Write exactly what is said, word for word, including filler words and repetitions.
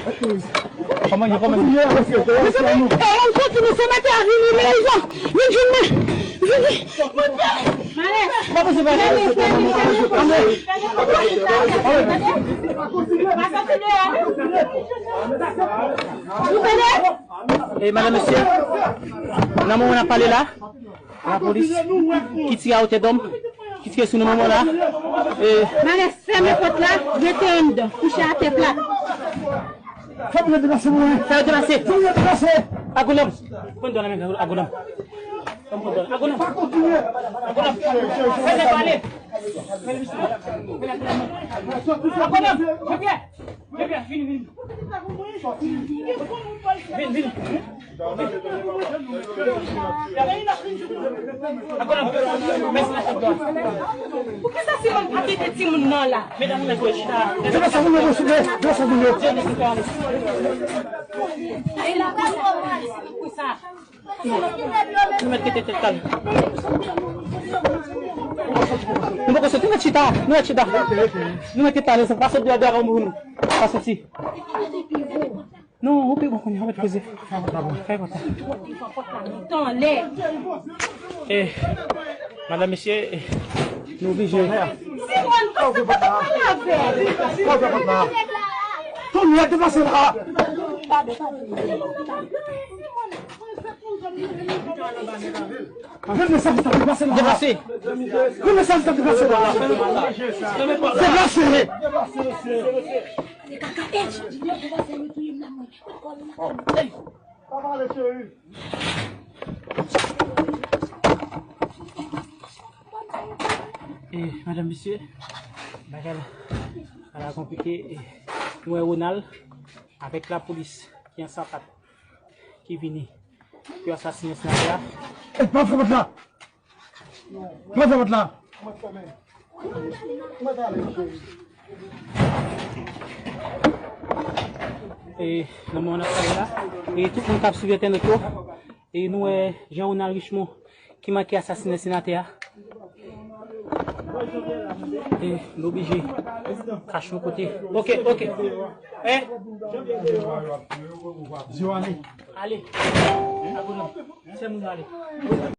Kòman ye, kòman ye? Mezanmi, e, on kontinye, senatè a vini, men li vin, vin jwenn mwen. Vini. Mwen pè. E, madanm, mesye, nan moman n ap pale la, lapolis ki tire a otè dòm, ki tire sou nou moman la. E, Malè, fèmen pòt la, rete anndan, kouche atè plat. Fè yo deplase pou mwen. Fè yo deplase. Fè yo deplase. Agonòm. Pran dwàn nan men agonòm. Pran dwàn. Agonòm. Pa kontinye. Agonòm. Fè nèg pale. Agonòm. Jepyè. Jepyè, vini, vini. Vini, vini. Poukisa Simon pa kite timoun nan la? Medam, nou mèt chita. Nou mèt kite tèt kalm. Nou poko soti, nou mèt chita, nou mèt chita. Nou mèt kite ale, pa sot deyò, deyò, moun. Pa soti. Non, ou pi bon kounye a, ou mèt poze. Fè pòt la. Tan lè. Eh, madanm, mesye, eh, nou oblije. Simon, pase pa pale avè l. Kounye a, deplase la. Deplase. Deplase. Deplase. Deplase. E, madanm, mesye, bagay la, bagay la konplike. E, nou wè Ronald avèk lapolis ki an sapat, ki vini pou asasinen senatè a. E, pa fè pòt la! Pa fè pòt la! E, nan moman n ap pale la, e, tout moun k ap swiv entènot yo, e, nou wè Jean Ronald Richemond ki manke asasinen senatè a. E, nou oblije kache yon kote. Ok, ok. Hein? Ale. Sè moun ale.